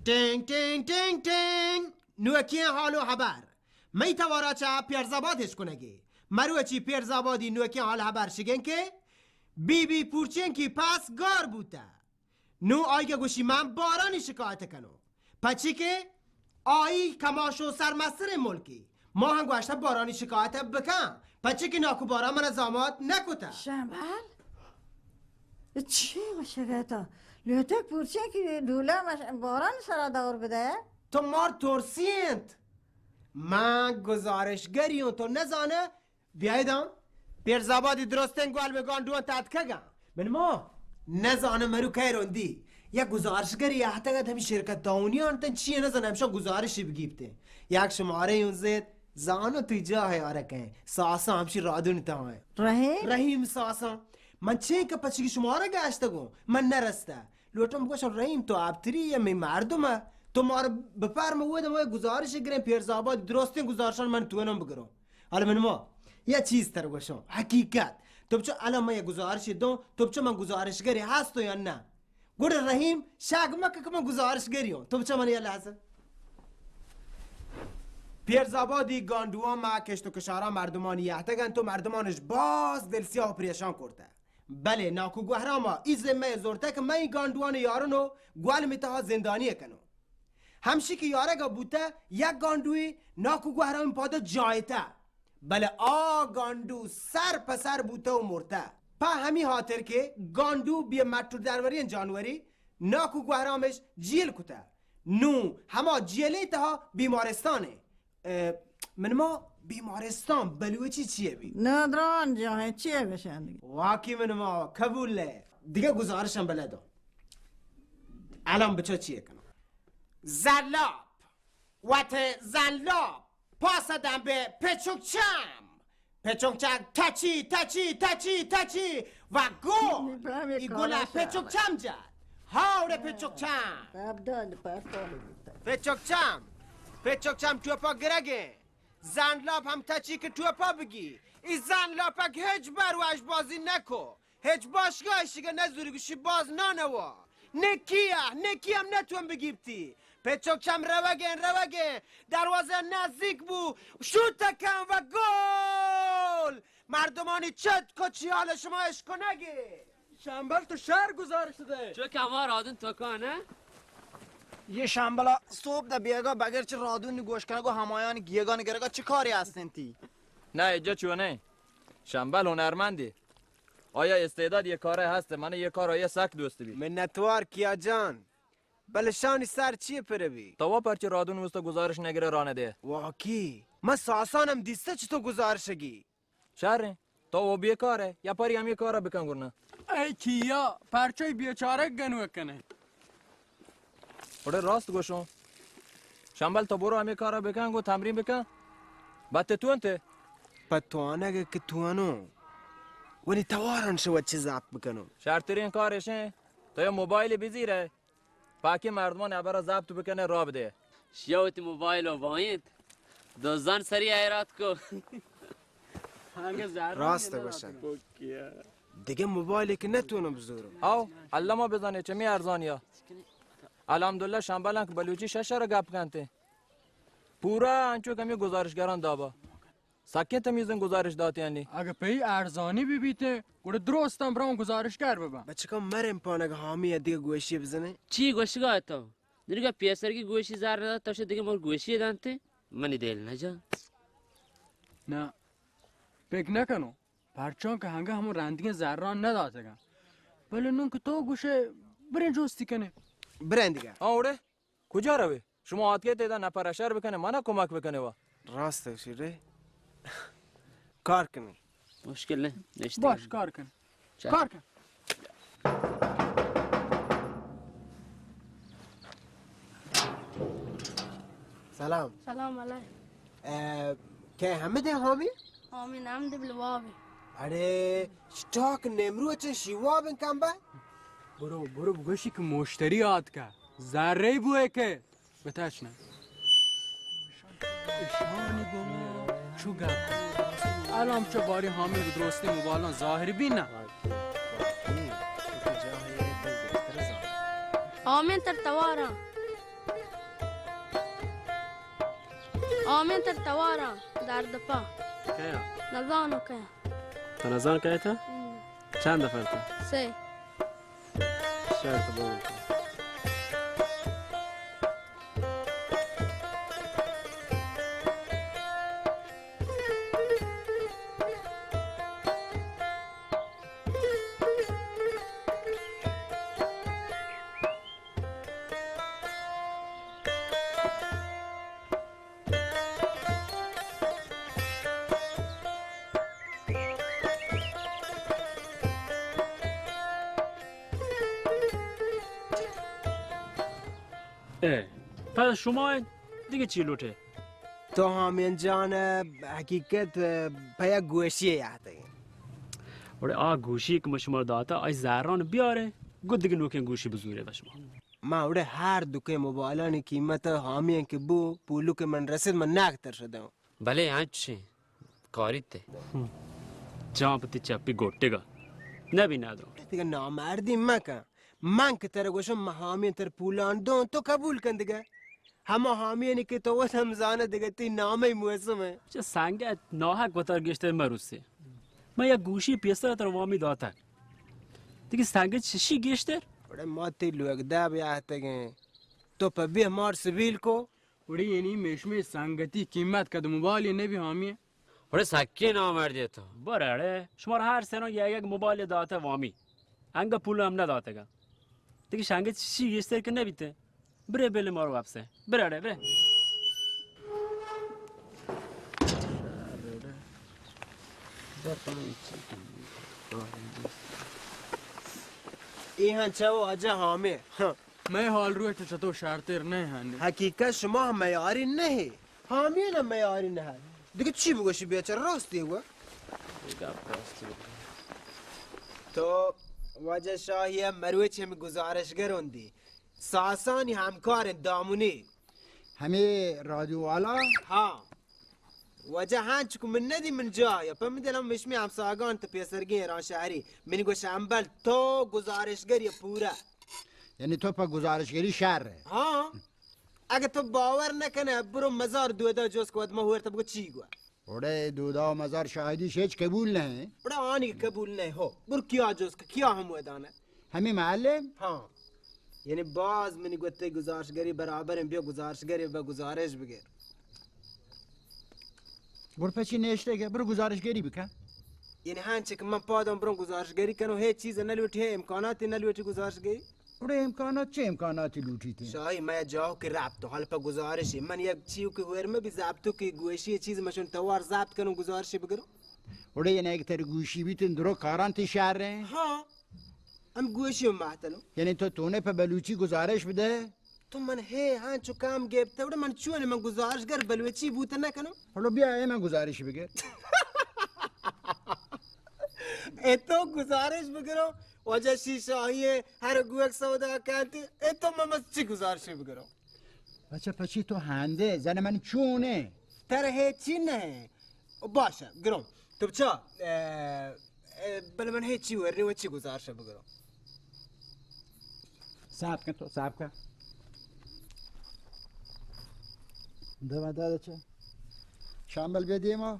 ٹینگ، ٹینگ، ٹینگ، ٹینگ۔ نوکیں حال و حبر۔ مئی توارا چہ پیرزآباد اش کنگے۔ مروچی پیرزآبادی نوکیں حال حبر شگیں کہ بی بی پورچینکی پس گار بوتہ۔ نوں آئی ءَ گوشی، من بارانی شکایت کنوں، پچی کہ آئی کماش و سرمستریں ملکے۔ ما ہم گوشتہ بارانی شکایت بکن، پچی کہ ناکو باران من زامات نکتہ۔ شمبل؟ چی گوشگا تو؟ لوٹے پورچینکی ڈولا مش-، باران سرا دور بدے؟ تو مار ترسی انت۔ من گزارشگری ہوں، تو نزانے؟ بیایداں، پیرزآبادی درستیں گوال بہ گانڈواں تاتکگاں۔ من ما نزانم مرو کئے رندی۔ یک گزارشگری اہتگ ات ہمے شرکت تاؤنی آنتن چیے نزانم ہمشاں گزارشی بگیپتیں۔ یک شمارے اوں زیت، زانو تئی جاہ آرکیں۔ ساساں ہمشی رادونی تہا ایں۔ رحیم؟ رحیم ساساں۔ من چے کہ پچگی شمارا گشتگوں، من نرستہ۔ لوٹم بگوشم، رحیم تو آپتری یا می مردم ءَ، تو مارا بپار، من ودا ما گزارش گریں، پیرزآباد درستیں گزارشان من توانم بگروں۔ حالا من ما یا چیز تر گوشم، حقیقت۔ تو بچو الان من یا گزارش دوں، تو بچو من گزارشگری ہستو یا نہ؟ گڑا رحیم شک مکہ کہ من گزارشگری ہوں۔ تو بچو من یا لحظہ۔ پیرزآبادی گانڈواں ما کشت و کشارا مردمانی یہتگن، تو مردمانش باز دل سیاہ و پریشان کرتہ۔ بلے ناکو گوہرام ءَ ای ذمہ ءَ زرتہ کہ من ای گانڈوان یارن و گوالمی تہا زندانی ءَ کنوں۔ ہمشی کہ یارگ ءَ بوتہ، یک گانڈوی ناکو گوہرام پادا جایتہ، بلے آ گانڈو سر پہ سر بوتہ و مرتہ۔ پہ ہمی ہاتر کہ گانڈو بے مٹ و دروریں جانوری، ناکو گوہرامش جیل کتہ۔ نوں ہما جیلے تہا بیمارستانے۔ اے، من ما بیمارستان بلوچی چیے بی؟ نادران جاہیں چیے بشن دیگه؟ واقعی من ما قبول ہے۔ دیگه گزارشم بلے دو۔ الان بچو چیے کنم؟ زلاپ۔ وت زلاپ۔ پاس دم به پچوک چم۔ پچوک چم تچی، تچی، تچی، تچی۔ و گل۔ ای گل پچوک چم جد۔ ہاوڑے پچوک چم۔ پچوک چم۔ پچوک چم ٹوپا گرگیں۔ زنلاپ ہم تچی کہ ٹوپا بگی۔ ای زنلاپک ہچ بر وش بازی نکو۔ ہچ باشگاہ شگہ نزوری گوشی باز نانوا۔ نکیہ، نکی ہم نتون بگیپتی۔ پچوک چم روگیں، روگیں۔ دروازہ نزدیک بو۔ شوت کن و گل۔ مردمانی چت کچی حال شما اشکنگی۔ شمبل تو شر گزارش دے۔ چو کہ ہما رادون تو کانہ؟ یہ شمبلا صبح دا بیگا بغیر چہ رادون گوش کنگ و ہمایان گیگان گرگا چہ کاری ہستن تی؟ نہ، اجا چو نہ۔ شمبل ہنرمندی۔ آیا استعداد یہ کارے ہست، من یہ کار آیا سک دوست بی۔ منتوار کیا جان۔ بلے شانی سر چی پر بی؟ تو پرچہ رادون وستا گزارش نگرے رانہ دے؟ واقعی؟ من ساسانم دیستا چہ تو گزارشگی۔ شریں، تو و بیکار ئے، یا پری ہمے کارا بکن گڑا۔ اے چیا، پرچہ بیچارہ گنوک کنے؟ بڑے راست گوشوں۔ شمبل تو برو ہمے کارا بکن گو تمرین بکن۔ بت تو انت؟ پہ توانگ کہ توانوں۔ ولی تواران شو چی ضبط بکنوں۔ شرترین کار اشیں، تو یہ موبائل بزیرے۔ پاکیں مردمان ہبرا ضبط بکنے راہ بدے۔ شیا وتی موبائل و باینت۔ دزان سری حیرات کو۔ راست گوشن۔ دگہ موبائلے کہ نتونم بزورم۔ او، اللہ ما بزانے چمی ارزانیا۔ الحمدللہ شمبلان کہ بلوچی ششر گپ کنتے۔ پورا انچو کمی گزارشگران دابا۔ سکیں تمیزیں گزارش داتیانی۔ اگہ پئی ارزانی بہ بیتیں، گڑا درستاں براں گزارشگر بباں۔ بچکاں مرن پانگ حامی ء دگہ گوشی بزنیں۔ چی گوشگا تو؟ دنیگا پیسرگی گوشی زر ندات، تو شہ دگہ مر گوشی دانتے؟ منی دل نجا۔ نہ، پک نکنوں، پرچاں کہ ہنگا ہمو رندگیں زران نداتگاں۔ بلے نوں کہ تو گوشے، بریں جستی کنیں۔ بریں دگہ۔ ہاں، اوڑے۔ کجا روے؟ شما آتکے تیدا نپر اشر بکنے، منا کمک بکنے وا۔ راست ہے شیرے۔ کار کنی۔ مشکل نہیں، نشتے۔ باش، کار کن۔ چل۔ کار کن۔ سلام۔ سلام علیکم۔ اے، کہ حمد حامی؟ حامی نام دے بلوابی۔ اڑے، سٹاک نیمرو چے شیواب کم با؟ برو، برو بگوشی کہ مشتری آتکا۔ زرے بوئے کہ بتاش نہ۔ اشانی گوں چو گپ۔ الان چو باری حامی درستی موبایلان ظاہر بی نہ۔ حامی تر تواراں۔ آمین تر توارا درد پا. کیا؟ نزانو کیا. تو نزان کیا تا؟ ہم. چند نفر تا؟ سه. شرط بگو. اے، پس شما دگہ چی لوٹے؟ تو ہامین جان، حقیقت پہ یک گوشی یاتگیں. وڑے آ گوشی کہ من شما داتا، آئی زہران بیارے، گو دگہ نوکیں گوشی بزورے بہ شما. ما وڑے ہر دوکیں موبائلانی قیمت ہامین کہ بو، پولو کہ من رسید، من ناک تر شدم. بلے انچیں کاریت ئے. ہم. جان پہ تی چپی گوٹگا. نبی ندرو. دیگہ نامردی مکن. من کہ ترا گوشم، من ہامین تر پولان دون، تو قبول کن دیگہ. ہما ہامینی کہ تو وت ہم زانہ دیگہ تی نامئی موسم ئے. چہ سنگت ناحق وتار گیشتر مروسے. من یک گوشی پیسر تر وامی داتگ. دیگہ سنگت چشی گیشتر؟ وڑے ما تی لوگ دہ بیاہتگیں. تو پہ بیہ مار سبیل کو. وڑے یعنی میشمے سنگتی قیمت کد موبائل نبی ہامی. وڑے سکیں نامردے تو. برے اڑے، شمار ہر سنوں یک یک موبائل داتا وامی. انگا پول ہم نہ داتگا. دیگہ شنگت چی گیشتر کہ نبیتے. برے بلے مارو واپس ہے. برے اڑے، برے. اے ہاں چاو آجا ہامے. ہاں. مئے حال روئے تو چتو شرتر نہ ہن. حقیقت شما میاری نہ. ہامین میاری نہ. دیگہ چی بگوشی بیچار، راستی گو. تو واجہ شاہی مروچ ہم گزارشگر ہوندی. ساسانی ہمکار دامنی. ہمے رادیو والا؟ ہاں. واجہ ہنچ کو من ندی من جا یا پہ من دلم مشمی ہمساگان تو پیسرگی ایران شہری. من گوش امبل تو گزارشگر یا پورا. یعنی تو پہ گزارشگری شر ئے؟ ہاں. اگہ تو باور نہ کنے، برو مزار دودا جوز کو، ما ہورتا بگو چی گو. اوڑے دودا و مزار شاہدی شیچ قبول نہ. اوڑے آنی قبول نہ ہو. برو کیا جوز کو، کیا ہم ودانا. ہمیں محلے؟ ہاں. یعنی باز منی گوتے گزارشگری برابر ہیں، بیا گزارشگری بہ گزارش بگر. برو پچی نیشتے کہ برو گزارشگری بکن. یعنی ہاں چک من پادم برو گزارشگری کنو، ہے چیز نہ لوٹی، ہے امکاناتی نہ لوٹی گزارشگری. گڑا امکانات چے امکاناتی لوٹیت؟ شاہی، مئے جاہو کہ ربط و حال پہ گزارشی، من یک چیو کہ ہور مہ بی ضبطو کہ گوشی چیز مشون توار ضبط کنو گزارشی بگرو. گڑا یعنی اگہ تر گوشی بیت درو کاران تی شہر رہے؟ ہاں، ہم گوشی و مہتلو. یعنی تو تونے پہ بلوچی گزارش بدے؟ تو من ہے ہاں چو کام گپتہ، گڑا من چون من گزارشگر بلوچی بوت نہ کنو؟ حالا بیا اے من گزارش بگر. اے تو گزارش بگرو، واجہ شیشاہی ہے، ہر گوک سودا کانتی، اے تو من بس چی گزارش بگرو؟ بچہ پچی تو ہندے، زن من چونے؟ تر ہے چی نہ ہے؟ باشہ، گرو. تو بچا، اے، اے، بلے من ہچی ورنی و چی گزارش بگرو. صاحب کن تو، صاحب کن. دما دادا چا. شامل بیا دیما.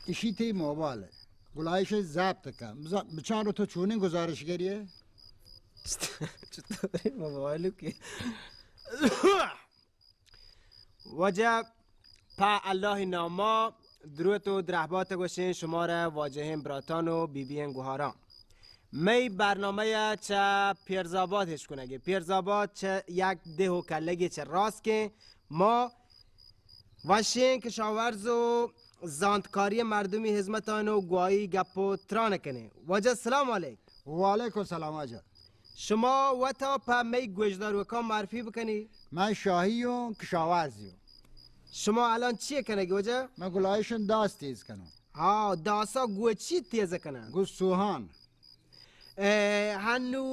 اشی تی موبائل ہے. گلائش ضبط کن. بزا-، بچان رو تو چونیں گزارشگری ہے؟ چطوری موبائل کی؟ واجہ پہ اللہ ناما دروت و درہبات گوشیں شمارا واجہیں براتان و بی بییں گوہاراں. مئی برنامہ چہ پیرزاباد ہش کنگی. پیرزاباد چہ یک دہ و کلگی چہ راسکیں ما وشیں کشاورز و زانتکاری مردمی ہزمتان و گواہی گپ و تران کنیں. واجہ سلام علیک. وعلیکم سلام واجہ. شما وتا پہ مئی گوشداروکاں معرفی بکنی؟ من شاہی اوں، کشاورزی اوں. شما الان چی کنگی واجہ؟ من گلائشن داس تیز کنوں. ہاں، داسا گو چی تیز کنن؟ گو سوہان. اے، ہنو،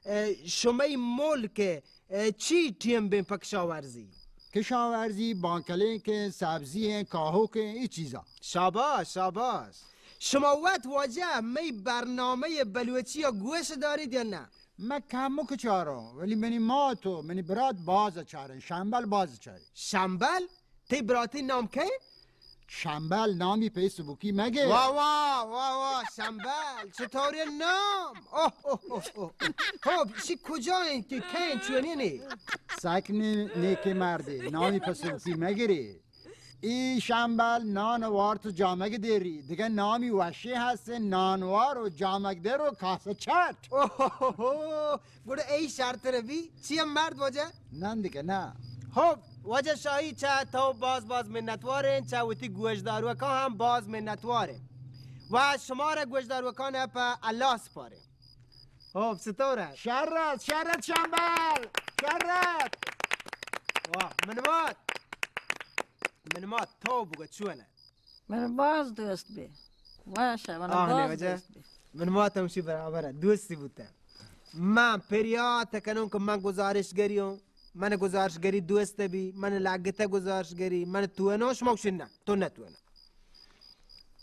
اے، شمئی ملک، اے، چی ٹیم بین پہ کشاورزی؟ کشاورزی، بانکلینکیں، سبزی ہیں، کاہوکیں، ای چیزا. شاباش، شاباش. شما وت واجہ مئی برنامہ بلوچی گوش دارید یا نہ؟ من کمک چاروں، ولی منی مات و منی برات باز چارن، شمبل باز چاری۔ شمبل؟ تئی براتی نام کئے؟ شمبل نامی پہ سبکی مگے۔ واہ، واہ، واہ، واہ، شمبل، چطوری نام؟ اوہ، اوہ، اوہ، اوہ۔ خب، شی کجا انت؟ کئے انت چونی نی؟ سک نی-، نیکی مردی، نامی پہ سبکی مگری۔ ای شمبل نان وارت و جامگ دیری، دگہ نامی وشی ہست، نانوار و جامگ در و کاسہ چٹ۔ اوہوہو، گڑا ای شرتر بی؟ چی ہم مرد واجہ؟ نن دگہ نہ۔ خب، واجہ شاہی، چہ تو باز باز منتواریں، چہ وتی گوشداروکاں ہم باز منتواریں۔ و شمارا گوشداروکان پہ اللہ سپاریں۔ خب، چطور است؟ شر است، شر است شمبل، شر است۔ واہ، من مات، من مات، تو بگو چونه؟ من باز دوست بی۔ واشه، من آه، نه باز وجه؟ دوست بی۔ من مات هم شی برابر است، دوستی بوته۔ من پریات کنم که من گزارشگری هم، من گزارشگری دوست بی، من لگته گزارشگری، من تو نو شما گوشین نه، تو نتونه۔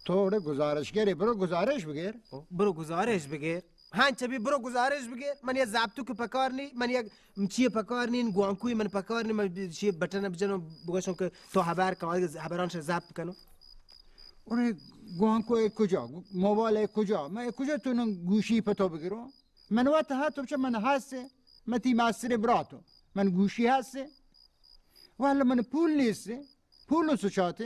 تو اڑے گزارشگرے، برو گزارش بگر۔ برو گزارش بگر۔ ہاں، چہ بی برو گزارش بگر۔ من یک ضبطوکے پکار نی، من یک چیے پکار نی، گوانکوی من پکار نی، من چیے بٹن بجنوں بگوشوں کہ تو ہبر کن، آئی ہبران شہ ضبط کنوں۔ اڑے گوانکو اے کجا؟ موبائل اے کجا؟ من اے کجا تو نوں گوشی پہ تو بگروں؟ من وت ہاں، تو چہ من ہستے، من تی مستریں براتوں، من گوشی ہستے۔ واللہ من پول نیستے۔ پول و سچاتے؟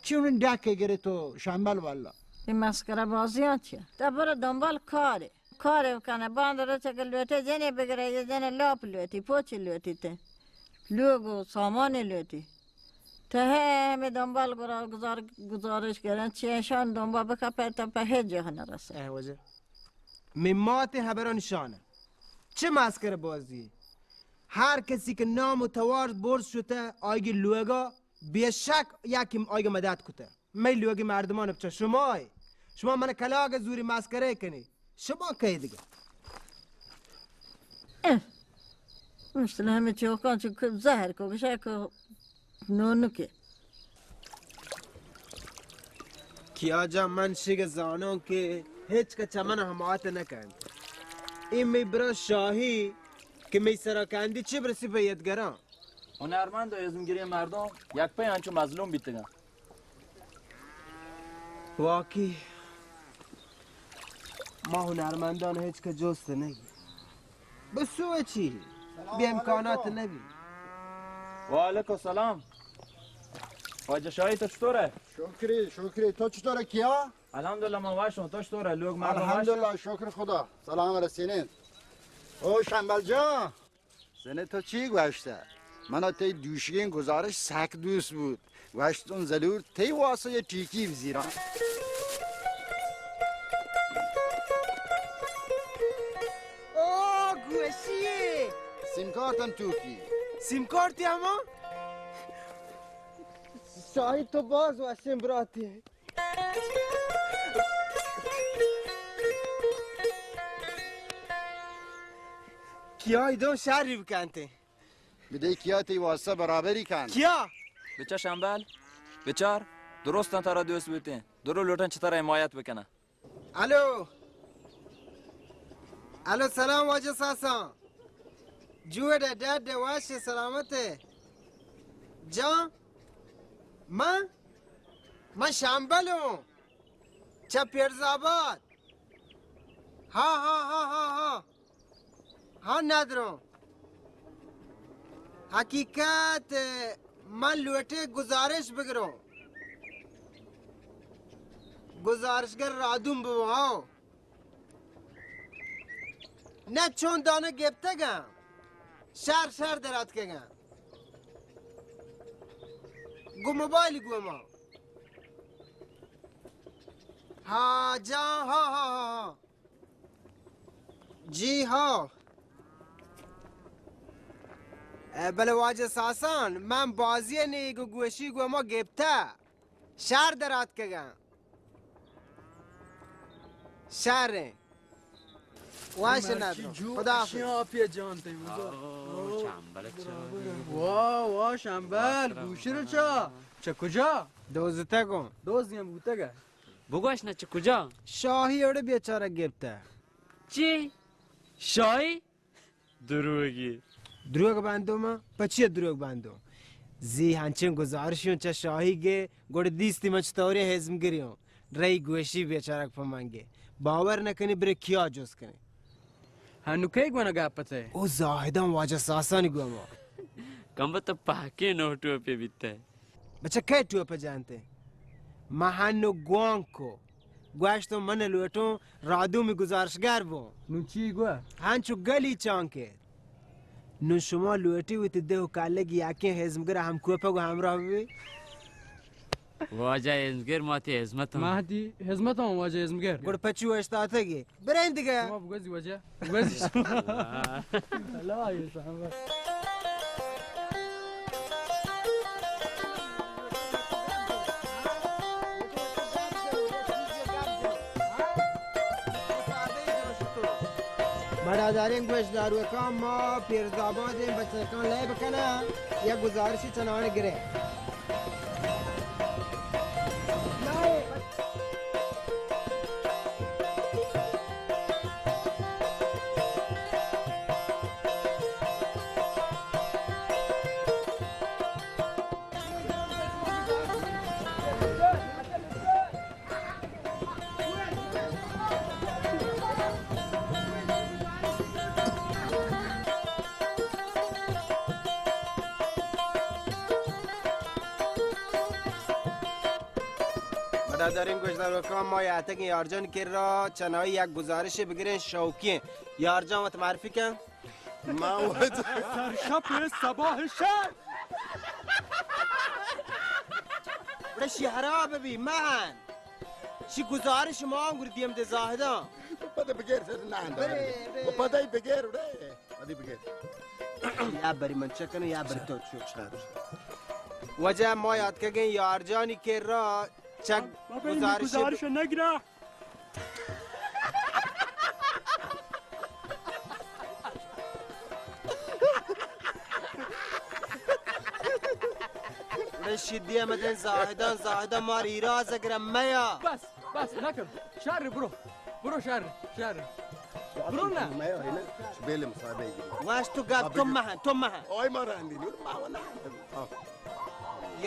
چون ڈکے گرے تو شمبل واللہ؟ اے مسخرہ بازیاں چیہ؟ تا برو دنبال کارے۔ کارے بکنے، باند روچ اگہ لوٹے جنے بگرے، یہ جنے لاپ لوٹی، پوچی لوٹی تے۔ لوگ و سامانی لوٹی۔ تے ہے ہمیں دنبال گرا-، گزار-، گزارش گرن، چی اشان دنبال بکپے تا پہ ہیچ جاہ نرسے۔ اے وجہ۔ می مات ہبران شانہ۔ چہ مسخرہ بازی؟ ہر کسی کہ نام و توار برز شتہ، آئی لوگا بے شک یکی آئی مدد کتہ۔ مئی لوگی مردمان بچہ شمائے۔ شما من کلاگ زوری مسخرہ کنی۔ شما کئی دگہ؟ اہ۔ مثل ہمیں چوکاں چو زہر کو گشہ کو نونکے۔ کیا جان، من شگہ زانوں کہ ہچ کہ چہ من حمایت نہ کنت۔ اے مئی برا شاہی کہ مئی سرا کندی چی برسی پہ یدگراں۔ ہنرمند و ازمگریں مردم یک پہ انچو مظلوم بیتگاں۔ واقعی ما ہنرمندان ہچ کہ جست نگی۔ بسو چی؟ بے امکانات نبی۔ وعلیکم السلام۔ واجہ شاہی، تو چطور ہے؟ شکری، شکری۔ تو چطور ہے کیا؟ الحمدللہ، من واشوں۔ تو چطور ہے؟ لوگ مردم واشن؟ الحمدللہ، شکر خدا۔ سلام رسینین۔ او شمبل جان۔ زنئے تو چی گوشتہ؟ منا تئی دوشیگیں گزارش سک دوست بوت۔ گوشتون ضرور تئی واسطہ یہ ٹیکی بزیراں۔ او گوشی! سیم کارتم توکی۔ سیم کارتی ہما؟ شاہی، تو باز وشیں براتے۔ کیا ایدو شری بکنتے؟ بدے کیا تئی واسطہ برابری کن۔ کیا؟ بچار شمبل، بچار، درستاں ترا دوست بوتیں، درو لوٹن چہ ترا حمایت بکناں۔ الو۔ الو، سلام واجہ ساسان۔ جوڑ ئے، ڈڈ ئے، وش ئے، سلامت ئے؟ جان، من، من شمبل اوں۔ چہ پیرزآباد۔ ہاں، ہاں، ہاں، ہاں، ہاں۔ ہاں، ندروں۔ حقیقت، من لوٹے گزارش بگروں۔ گزارشگر رادوم ببو، ہاں۔ نہ چون دانہ گپتگاں۔ شر شر در آتکگاں۔ گو موبائل گو ما۔ ہاں جان، ہاں، ہاں، ہاں، ہاں۔ جی ہاں۔ اے بلے واجہ ساسان، من بازی نیگ و گوشی گو ما گپتہ۔ شر در آتکگاں۔ شر ایں۔ واش ندرو۔ خدا حافظ۔ آپی جان تئی مزا۔ واہ، واہ، شمبل، گوشر چا؟ چہ کجا؟ دوزتگوں۔ دوزی ہم بوتگ۔ بگوش نہ، چہ کجا؟ شاہی اڑے بیچارہ گپتہ۔ چی؟ شاہی؟ دروگی۔ دروگ باندو ما؟ پچی دروگ باندو؟ زی ہنچیں گزارشیوں چہ شاہی گے، گڑ دیستی من چطوری ہزمگری ہوں۔ رئی گوشی بیچارگ پہ من گے۔ باور نہ کنی، برے کیا جست کنی۔ ہنو کئی گونا گپ تے؟ او زاہدان واجہ ساسانی گوما۔ کمبہ تو پہکے نو ٹوپے بیتے۔ بچہ کئے ٹوپے جانتے؟ من ہنو گوانکو۔ گوشتوں من لوٹوں رادومی گزارشگر بوں۔ نوں چی گو؟ ہنچو گلی چانکے۔ نوں شما لوٹی وتی دہ و کلگی یکیں ہزمگر ہمکوپگ و ہمراہ ببی؟ واجہ ہزمگر ما تی ہزمت ہوں۔ ما تی ہزمت ہوں واجہ ہزمگر۔ گڑ پچو اشتاتگی۔ برین دگہ۔ شما بگوزی واجہ۔ بگوزی۔ اللہ، یہ سامبا۔ مڑاداریں گوشداروکاں، ما پیرزآبادیں بچکاں لیب کناں، یک گزارشی چنان گریں۔ مڑاداریں گوشداروکاں، ما یاتگیں یارجان کرا چنائی یک گزارشے بگریں، شوقی ایں۔ یارجان، وت معرفی کن۔ ما وت سرشپ سباہ شر۔ بڑے شی حراب بی مہن۔ شی گزارش ما انگر دیم دے زاہداں۔ پتہ بگیر سر نہ اندر۔ بے، بے۔ وہ پتہ ہی بگیر اڑے۔ ادی بگے۔ یا بری من چکنو یا بری تو چو۔ واجہ، ما یاتکگیں یارجانی کرا چک گزارش۔ گزارش نگرا۔ بڑے شدی ہمدن زاہدان، زاہدان مار ایراز گرم میا۔ بس۔ بس نکن۔ شر برو۔ برو شر، شر۔ برو نا۔ مئے ہے نا، بیل مصاحبہ گری۔ واش تو گپ، تو مہن، تو مہن۔ اوئے مارا اندی نور، ما ونا۔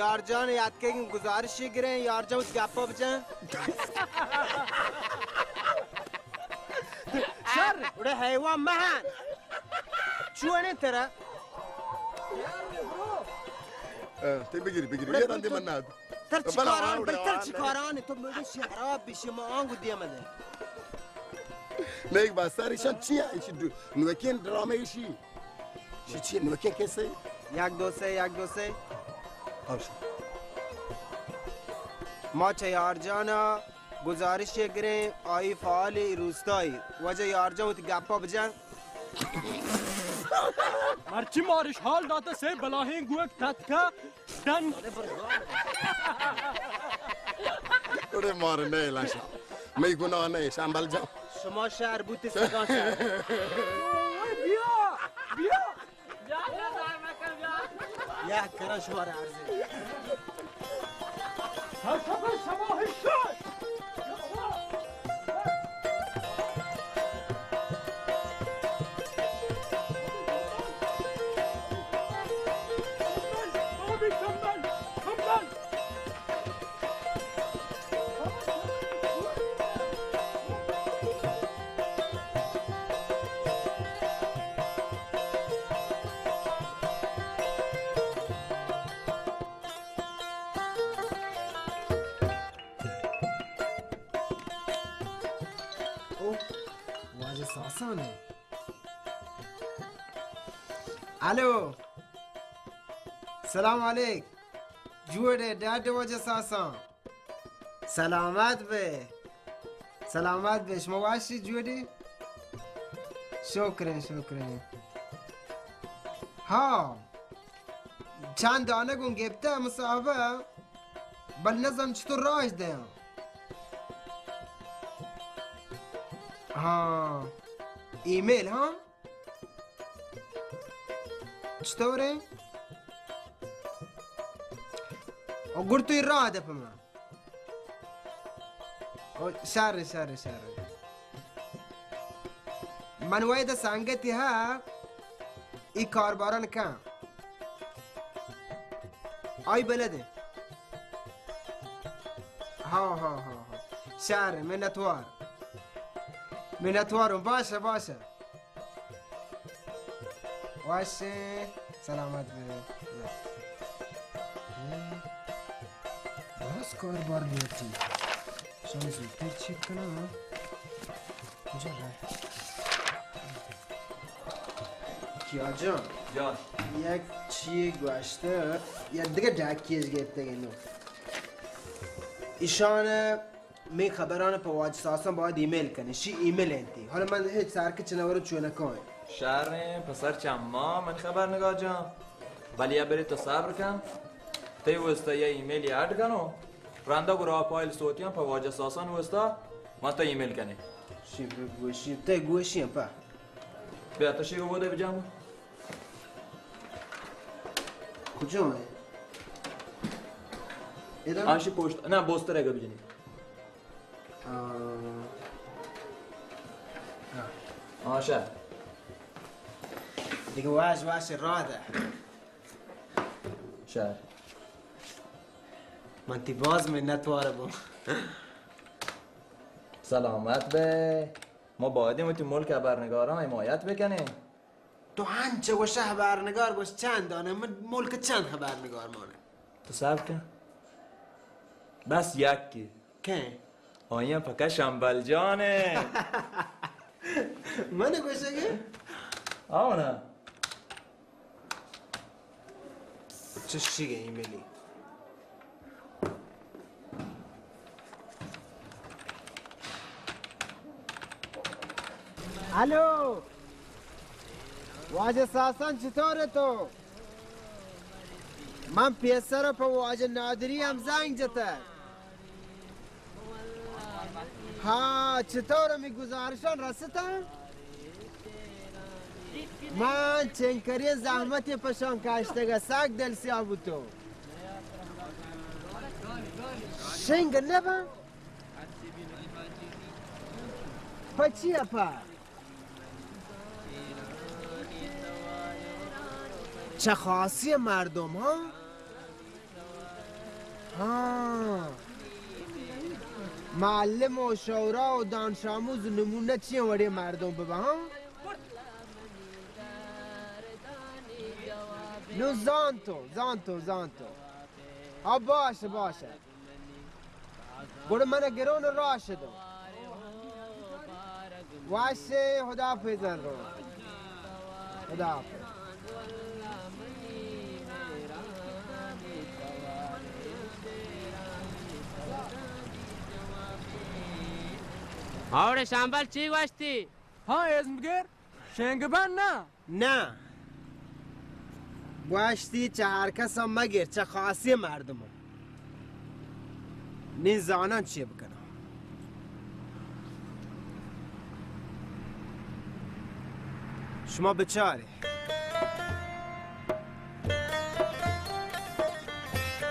یار جان، یاد کے گزارش گریں، یار جان، گپا بجن۔ شر۔ اڑے حیوان مہن۔ چونے ترا۔ تی بگیری، بگیری۔ اڑے یہ رندی تو من ناد۔ تر بلا چکاران، آوڑے بل تر آنے۔ چکاران، تو میرے شہراب بشی ما آنگو دیم دے۔ نیک بات سر، ایشان چی ہے؟ ایشی ڈر-، نوکین ڈرامہ ایشی۔ ایشی چی ہے؟ نوکین کیسے؟ یک دو سے، یک دو سے۔ ما چہ یار جانا گزارش گریں، آئی فعال روستائی۔ واجہ یار جان وتی گپا بجن۔ مرچی مارش حال داتا سے بلاہیں گوک تتکا۔ ڈن۔ اڑے مار نہ لاشا۔ مئی گناہ نہ، شامبل جان۔ شما شہر بوتے سگان شہر۔ بیا، بیا۔ یا کرا شما را عرض۔ او، واجہ ساسان ہے۔ الو۔ سلام علیک۔ جوڑے ڈاڈ واجہ ساسان۔ سلامت بے۔ سلامت بے۔ شما واشی جوڑی؟ شکریں، شکریں۔ ہاں۔ چند دانہ گوں گپتہ مصاحبہ، بل نزم چطور راج دیاں۔ ہاں۔ ای میل، ہاں؟ چطوریں؟ او گڑ تو راہ دے پہ من۔ او شر، شر، شر۔ من وای د سنگتی ها ای کارباران کن. آی بلده. ها، ها، ها، ها. شر، منتوار. منتوارم. باشه، باشه. باشه. سلامت ببی. باز کاربار نیتی. شما زودتر چک کنم. کجا رفت؟ کیا جان؟ جان. یک چی گوشته، یا دیگه ڈاکیش گرفته گنو. ایشان می خبران په واجه ساسان باید ایمیل کنی. شی ایمیل انتی. حالا من هیچ سرکچ نورو چونه کن. شریں پسر چما من خبر نگار جان. بلی ابری تو صبر کن. تی وستا یا ایمیل اڈ کنو. رندا گرا فایل صوتیان په واجه ساسان وستا من تو ایمیل کنی. شی بگوشی، تی گوشی په. بیا تو شی بوده بجام. کجا ہے؟ ادھر؟ آشی پشت، نه، بوستر ہے بجنی. آه. آه. آه، شر. دیگه واش واش را ده. شر. من تی باز منتوار بوم. سلامت بی. ما بایدیں وتی ملک خبرنگاراں حمایت بکنیں. تو انچہ وش خبرنگار گوش چند دانے، من ملک چند خبرنگار مانے. تو صبر کن. بس یکی. کئے؟ آیاں پکا شمبل جانے. من گوشگے؟ آونا. چشی گئی ملی. الو، واجہ ساسان چطور ہے تو؟ من پیسر پہ واجہ نادری ہم زنگ جتا. ہاں، چطور ہمی گزارشان رستا؟ من چنکریں زحمتے پشان کشتگ، سک دل سیاہ بوتو. شنگ نبا؟ پچی اپا؟ چہ خاصی مردم، ہاں؟ ہاں. معلم و شعرا و دانشاموز نمونہ چی وڑے مردم ببا، ہاں؟ نو زانتو، زانتو، زانتو. ہاں، باش، باش. گڑا من گرون راش دو. واشے، خدا حافظ رو. خدا حافظ. آوڑے شامبل چی گوشتی؟ ہاں، ازم گر. شنگ بند نہ؟ نہ. گوشتی چہ ہر کس مگر، چہ خاصی مردم. نی زاناں چی بکناں. شما بچارے.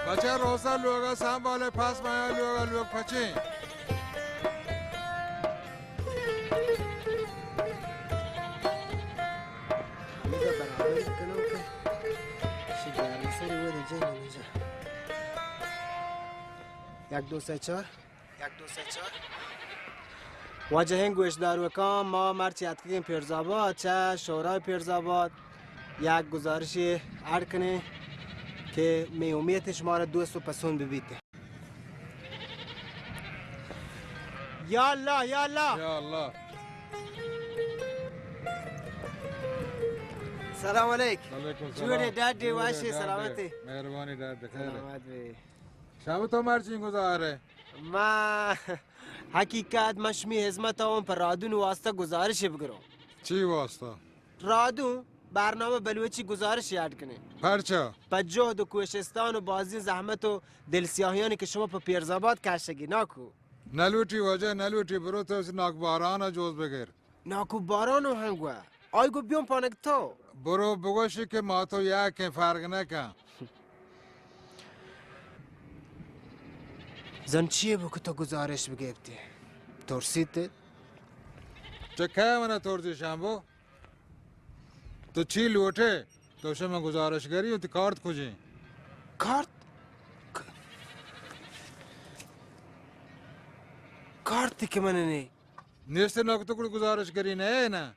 بچہ روسا لوگا سنبھالے، پاس مایا لوگا لوگ پچیں. یک دو سہ چار. یک دو سہ چار. واجہیں گوشداروکاں، ما مرچی اتکگیں پیرزآباد، چہ شورای پیرزآباد یک گزارشے اڈ کنیں کہ مئے امیت شمارا دوست و پسند ببیت. یا اللہ، یا اللہ. یا اللہ. سلام علیک. وعلیکم السلام. جوڑے، ڈاڈے، جوڑے، واشے، ڈاڈے. سلامتے. مہربانی ڈاڈے، خیر. سلامت بے. شب تو مرچی گزارے. ما حقیقت ما شمی خدمت اوں پر رادون واسطہ گزارش بگروں. چی واسطہ؟ رادون برنامہ بلوچی گزارش یاد کنیں. پرچا؟ پہ جہد و کوشستان و بازیں زحمت و دلسیاہیانی کہ شما پہ پیرزآباد کشگی، ناکو؟ نلوٹی واجہ، نلوٹی، برو تو اس ناک باران جوز بگر. ناکو باران و ہنگوا. آئی گو بیون پانک تو. برو بگوشی کہ ما تو یکیں فرق نکن. زن چیے بو کہ تو گزارش بگیپتی؟ ترسیت؟ چہ کئے من ءَ ترسی شمبو؟ تو چی لوٹ ئے؟ تو شما گزارشگری ئے، تئی کارت کجیں؟ کارت؟ ک-، کارت کہ من نے۔ نیست نکتہ گڑا گزارشگری نہ ئے نا۔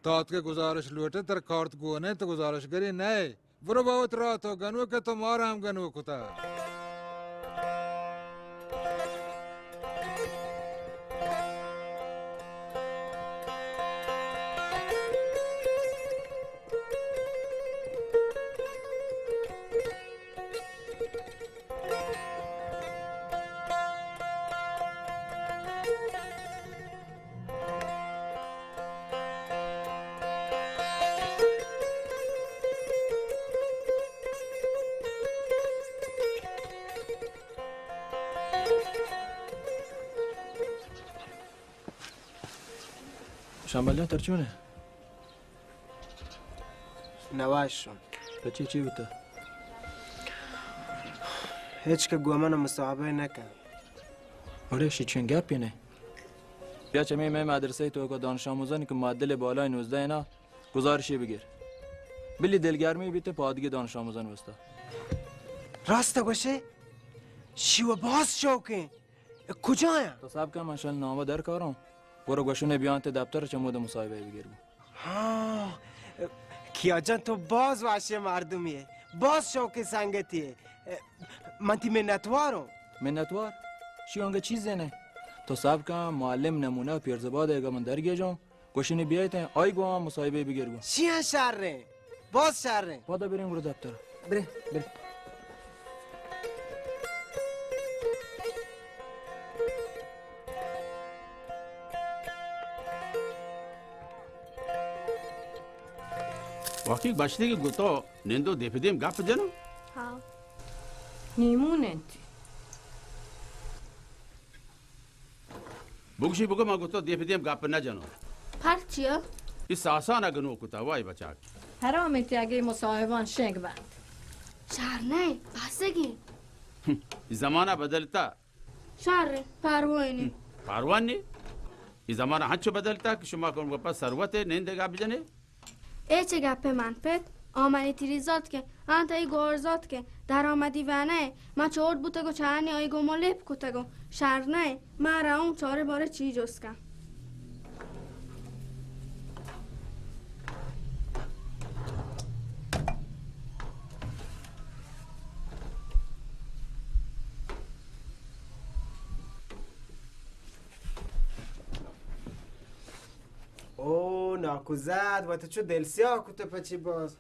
تو اتکے گزارش لوٹ ئے، ترا کارت گون اِنت، تو گزارشگری نہ ئے۔ برو بابا، ترا تو گنوک ئے، تو مارا ہم گنوک کتا۔ شمبل جان، ترا چون اِنت؟ نواش شون۔ پچی چی بوتا؟ ہچ کہ گوں من مصاحبہ نہ کن۔ اڑے شی چین گپی نہ۔ بیا چمی مئے مدرسہ توکا دانش آموزانی کہ معدل بالای نوزدہ اِنت نا، گزارشی بگر۔ بلی دلگرمی بیت پادگی دانش آموزان واسطہ۔ راست گوشے، شی و باز شوقیں۔ اے کجا اِنت؟ تو صبر کن، من شل نامہ در کاراں۔ برو گوشنے بیاں تئی دفتر، چمود مصاحبہ بگر گوں۔ ہاں، کیا جان، تو باز واشیں مردمی ئے، باز شوقیں سنگتی ئے۔ من تئی منتواروں۔ منتوار؟ شی انگہ چیزے نہ۔ تو صبر کن، معلم نمونہ پیرزباد ءَ اگاں من درگیجاں، گوشنی بیایت ایں، آئی گوں آ مصاحبہ بگر گوں۔ شی ہم شریں، باز شریں۔ پادا بریں گڑا دفتر۔ بریں، بریں۔ واقعی گوشتی کہ گوں تو نندو دیم پہ دیم گپ جنوں؟ ہاں۔ نیمون اِنت۔ بگوشی بگو، من گوں تو دیم پہ دیم گپ نہ جنوں۔ پرچیا؟ اے ساسان ءَ گنوک کتا، وای بچاک۔ حرام اِنت اگے مصاحبان شنگ بنت۔ شر نہ، بس اگے۔ ہم، اے زمانہ بدلتا۔ شر، پرواہ نی۔ ہم، پرواہ نی۔ اے زمانہ ہنچو بدلتا کہ شما کن گپا ثروت نندے گپ جنے۔ اے چے گپے من پت؟ آ منی تیری زاتکیں، آ تئی گور زاتکیں، درآمدی وانہ، ما چوٹ بوتگ و چارنی آئی گوما لیپ کتگ و شر نہ، ما رواں چارے بارے چی جست کن۔ او ناکوزاد، وت چو دل سیاہ کت پچی باز۔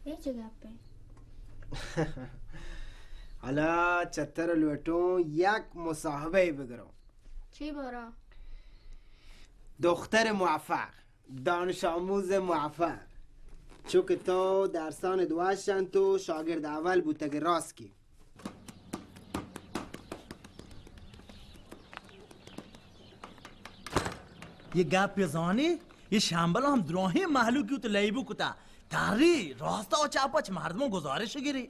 اے چے گپے؟ حالا چتر لوٹوں یک مصاحبہ بگروں۔ چی بارا؟ دختر موفق، دانش آموز موفق۔ چو کہ تو درسان دواشن تو شاگرد اول بوتگ، راست کی؟ یہ گپ زانی، یہ شمبل ہم دراہیں مہلوکی تو لیبو کتا۔ تاری راستا و چاپا چہ مردموں گزارش گری۔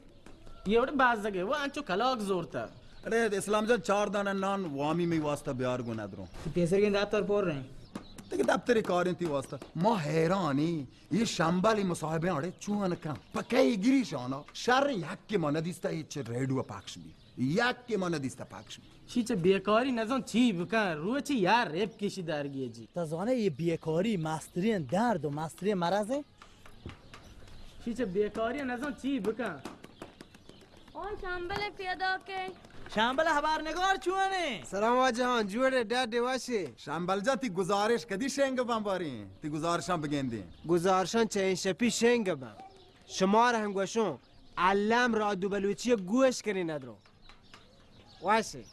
یہ وڑ بازگے، وہ انچو کلاک زورتا۔ ارے اسلام جان، چار دانہ نان وامی می واسطہ بیار گو ندروں۔ تو پیسر کے دفتر پر رہے۔ تک دفتر کاریں تی واسطہ۔ ما حیرانی، یہ شمبل مصاحبے اڑے چون کن؟ پکے گری شانا۔ شر یک کے ما ندیستا، یہ چہ ریڈیو پخش بی۔ یک کہ من ندیستہ پکش بی۔ شی چہ بیکاری نزان چی بکن، روچی یار ریپ کشی درگیجی۔ تا زانے یہ بیکاری مسترین درد و مسترین مرض ہے۔ شی چہ بیکاری نزان چی بکن۔ آن شمبل پیدا کے۔ شمبل خبرنگار چونے؟ سلام واجہ ہان، جوڑے، ڈاڈے واشے۔ شمبل جان، تی گزارش کدی شنگ بان باریں؟ تی گزارشان بگندیں۔ گزارشان چہ این شپی شنگ بان۔ شمار ہم گوشوں۔ الم رادو بلوچی گوش کنی ندرو۔ واشی۔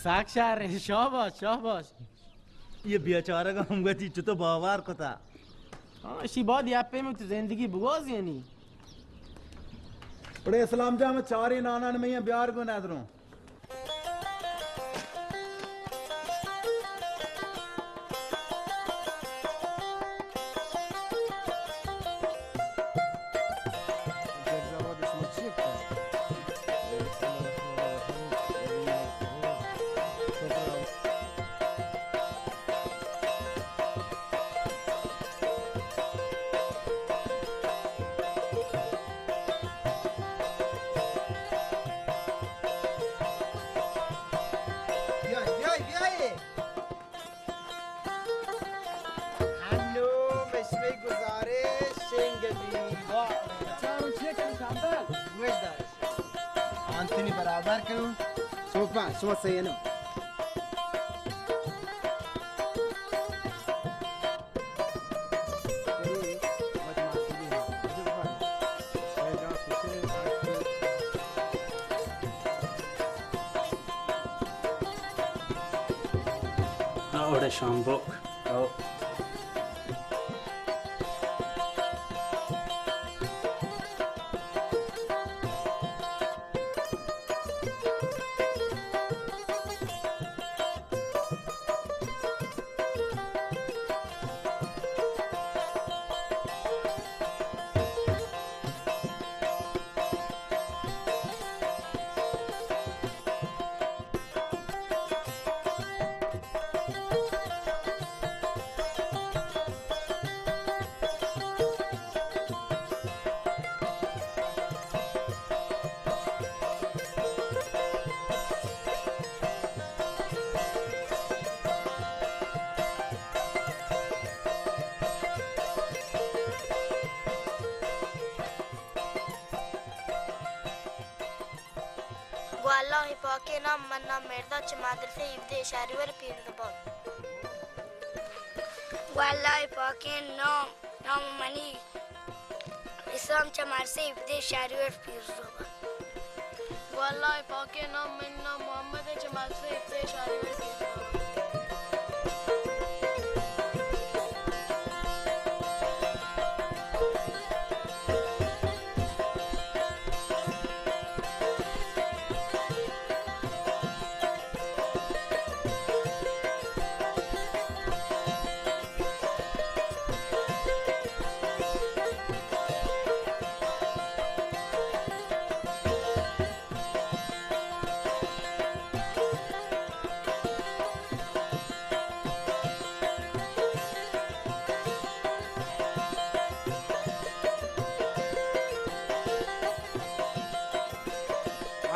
سک شر، شاباش، شاباش۔ یہ بیچارہ ہم گتی چتو باور کتا۔ ہاں، شی بعد یا پیم تو زندگی بگوازی نی۔ بڑے اسلام جان، میں چاری نانان میں بیار گو ندروں۔ تنی برابر کنو. سوپا، شما سینو. اوڑے شامبو. او. گوں اللہ پاکیں نام، من نام مرداد، چہ مدرسہ ہیبدہ شہریور پیرزبان. گوں اللہ پاکیں نام، نام منی اسلام، چہ مدرسہ ہیبدہ شہریور پیرزبان. گوں اللہ پاکیں نام، منی نام محمد، چہ مدرسہ ہیبدہ شہریور پیرزبان.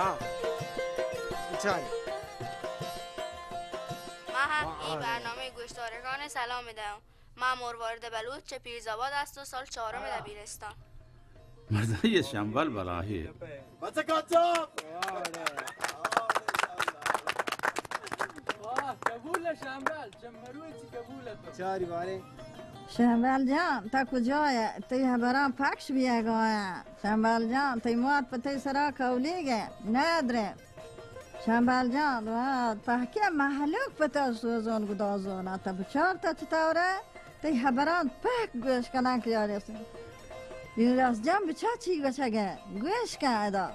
ہاں. چل. ما ہم ای برنامہ گوشدارگان سلام دیم. ما مروارد بلوچ چہ پیرزآباد است و سال چہارم دبیرستان. مردای شمبل بلاہی. بچکا چپ. واہ، قبول شمبل، چہ مروچی قبول تو. چاری بارے. شمبل جان، تا کجا ئے؟ تئی ہبراں پکش بیگا ئے. شمبل جان، تئی مات پہ تئی سرا کولیگ ئے. ندرے. شمبل جان، وت پہکے مہلوک پہ تئی سوزان گدازان ات. بچار تا چطور ئے؟ تئی ہبران پہک گوش کناں کہ یار یاسین. یونس جان بچار چی گوشگ ئے؟ گوش کن ادا.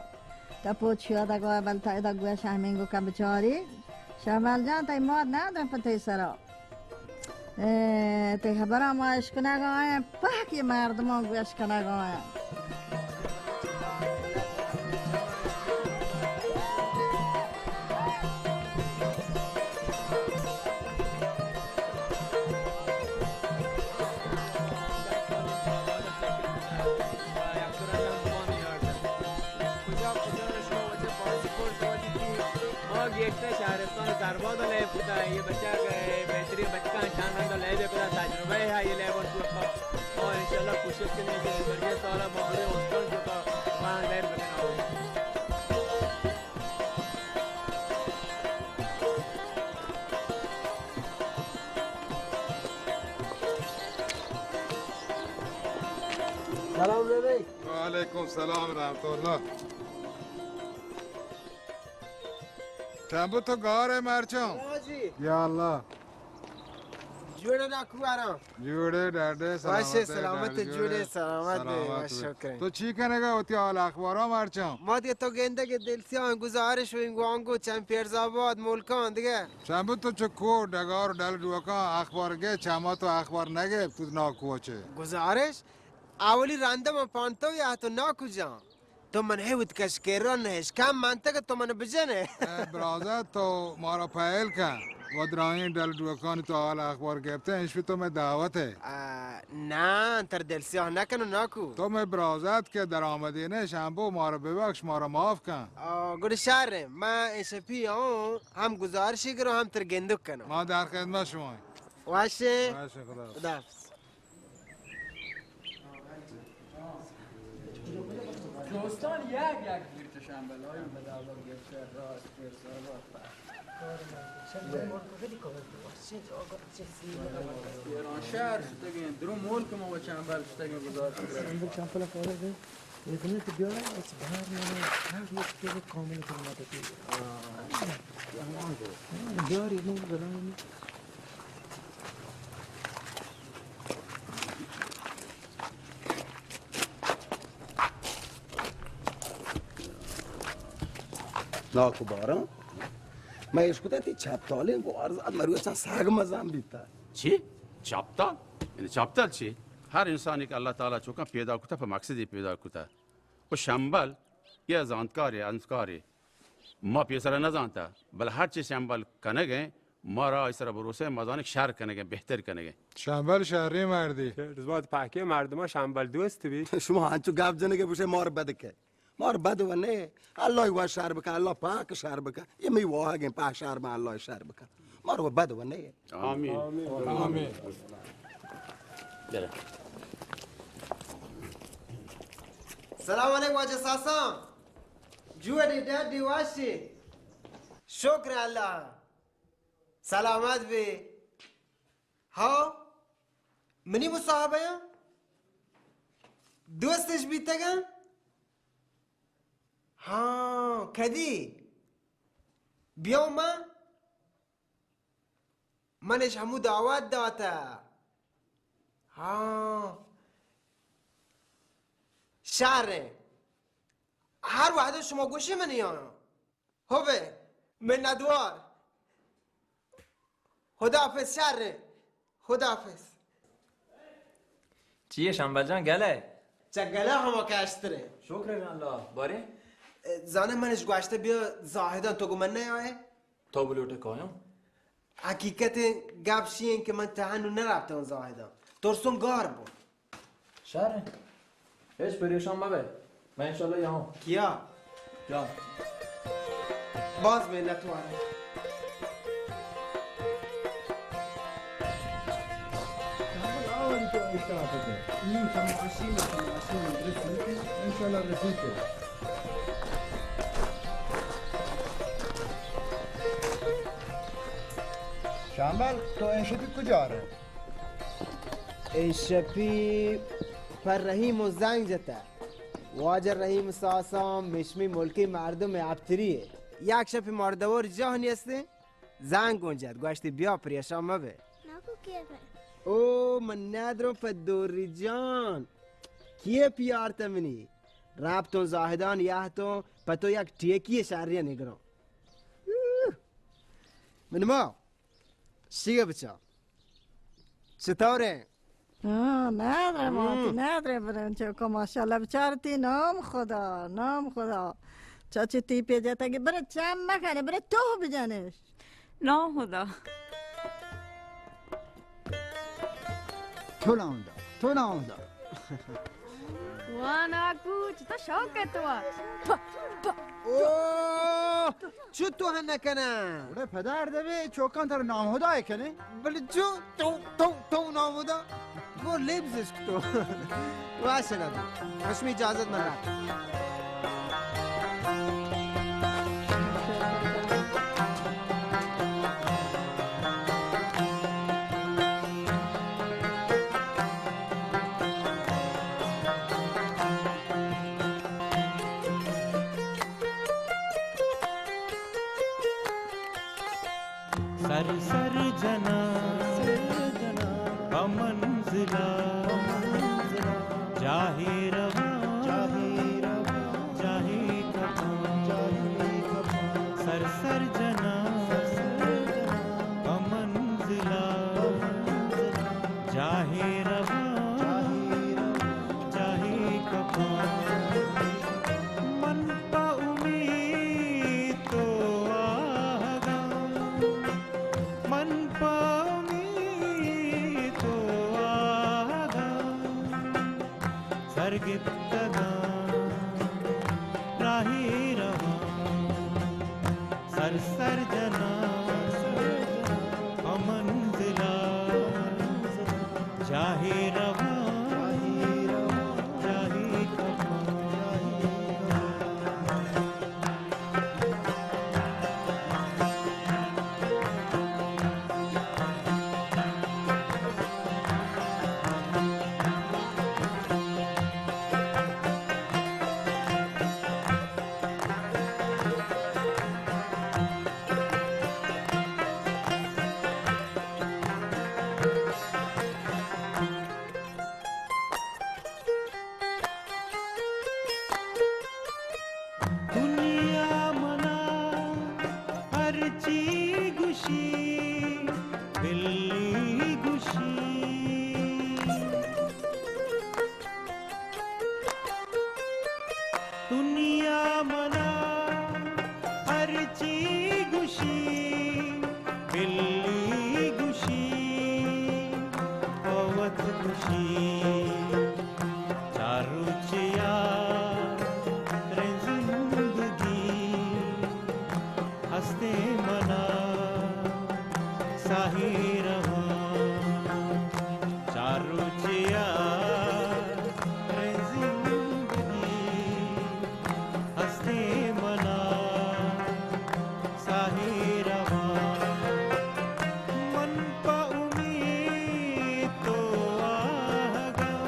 تا پوچ یاد گوا بل تا ادا گوش ہمینگو کن بچاری. شمبل جان، تئی مات ندرے پہ تئی سرا. اے، تئی ہبراں ما اشکنگ ءَ ایں، پہک یہ مردماں گوش کنگ ءَ ایں. ما گیشتر شہرستان زرباد لیب کتا، یہ بچہ بہترین بچکاں، چند رنگ لیب کتا، تجربہ ہے یہ لیب تو. اور انشاءاللہ کوشش کنیں کہ درجہ سال ما بڑے استان جو کا وہاں لیب بنا ہوئے. سلام علیکم. وعلیکم سلام رحمت اللہ. شمبو تو گار ئے مرچاں؟ ہاں جی. یا اللہ. جوڑے ڈاکو آرام. جوڑے ڈاڈے، سلامت ئے، سلامت ڈاڈے، جوڑے، سلامت ئے، سلامت ئے. شکر. تو چی کنگا وتی حال اخباراں مرچاں؟ ما دیگہ تو گندگ دلسیاں گزارش و انگو آنگو چم پیرزآباد ملکاں دیگہ. شمبو تو چکو ڈگار ڈل ڈوکاں اخبار گے، چما تو اخبار نگے، تو ناکو چے؟ گزارش؟ اولی رندہ من پانتو یا تو ناکو جان. تو من ہے وت کش کرا نہ اشکان منتگ تو من بجنے. اے برازا تو مارا پہل کن. و درائیں ڈل ڈوکانی تو حال اخبار گپتے، اشوی تو میں دعوت ہے. آ، نا، تر دل سیاہ نہ کنو ناکو. تو میں برازات کے درآمدی نے، شمبو مارا ببخش، مارا معاف کن. آ، گڑ شر ہے، میں اشپی آؤں، ہم گزارشی کرو، ہم تر گندک کنو. ما در خدمت شما. واشے. واشے، خدا حافظ. خدا حافظ. دوستان یک یک گیر چہ ایران شہر شتگیں، درو ملک ما و چمبل شتگیں گزارش. چمبل چمپل فارغ ہے. یہ دنیا تو بیارا، اس باہر میں ہر یک کے کامل کرنا تو. بیاری نو بلائیں. ناکو باران، من اشکتا تی چپتالیں گوار زاد مروچاں سگ مزن بیتا. چی؟ چپتال؟ یعنی چپتال چی؟ ہر انسانی کہ اللہ تعالی چوکاں پیدا کتا، پہ مقصدی پیدا کتا. و شمبل، یہ زانتکارے، انتکارے. ما پیسرا نہ زانتا، بلے ہرچی شمبل کنگ ء، مارا آئی سرا بھروسہ ء، ما زانیں کہ شر کنگ ء، بہتر کنگ ء. شمبل شریں مردے. شمبل پاکیں مردماں شمبل دوست بی. شما انچو گپ جنگ ء، بوشے مار بد کئے. مار بد و نے. اللہ وا شر بکن، اللہ پاک شر بکن. یہ می واہگیں پاک شر بکن، اللہ شر بکن. مار و بد و نے. آمین. آمین. سلام علیکم واجہ ساسان. جوڑی ڈڈی واشی. شکر اللہ. سلامت بی. ہاں، منی مصاحبہ یاں دوستش بیتگاں. ہاں، کدی؟ بیاؤ من، منش ہمو دعوت داتا. ہاں، شر. ہر وحدہ شما گوشی منی آیاں. ہو بے، منتوار. خداحافظ شر. خداحافظ. چیے شمبل جان، گل ئے؟ چہ گل ء ہما کشتر ئے. شکر اللہ. بارے؟ زانے منش گوشتہ بیا زاہدان، تو گو من نیائے؟ تو بلوٹے کایاں؟ حقیقت گپ شی انت کہ من تہنو نرفتم زاہدان. ترسم گار بو. شر. ہچ پریشان مبے، من انشاءاللہ یہاں. کیا؟ جان. باز منت وار. انشاءاللہ رسیتے. شامبل، تو اے شپی کجا رہے؟ اے شپی پر رحیم و زنگ جتا. واجہ رحیم ساسان مشمی ملکی مردم اپتری ہے. یک شپی مردور جاہ نیستے. زنگ گون جت، گوشتی بیا پریشان مبے. ناکو کیے پہ؟ او من ندروں پہ دوری جان. کیے پیارت منی؟ رابطوں زاہدان یاہتوں پہ تو یک ٹیکی شہری نگروں. من ما شیگہ بچا. چطوریں؟ ہاں، ندرے ماتی، ہم. ندرے برن چوکا، ماشاءاللہ، بچار تی نام خدا، نام خدا. چاچی تی پہ جاتا کہ برے چم مکنے، برے تو بجنش. نام خدا. تو نام دا، تو نام دا. وانا کوچ تو شوق ہے تو. او! چو تو ہن نہ کناں؟ گڑا پدار دبے چوکاں تر نام خدا ء کنے. بلے چو تو، تو، تو نام خدا. گو لیبز اشک تو. واشگا. رسمی اجازت من رات. سر سر جناں پہ منزلا، جاہے رواں، جاہے کپاں. سر سر جناں پہ منزلا، جاہے رواں، جاہے کپاں. من پہ امیت تو آہگاں، من پہ امیت تو آہگاں، سر گپتگاں راہی رواں. سر سر جناں پہ منزلا، جاہے رواں، جاہے کپاں. کشی، چار روچے یار زندگی، ہستے منا ساہی رواں، چار روچے یار زندگی، ہستے منا ساہی رواں۔ من پہ امید تو آہگاں،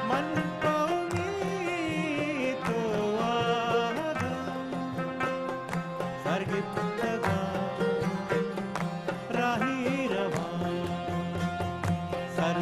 من پہ امید تو آہگاں، سرگپتگاں راہی رواں، سر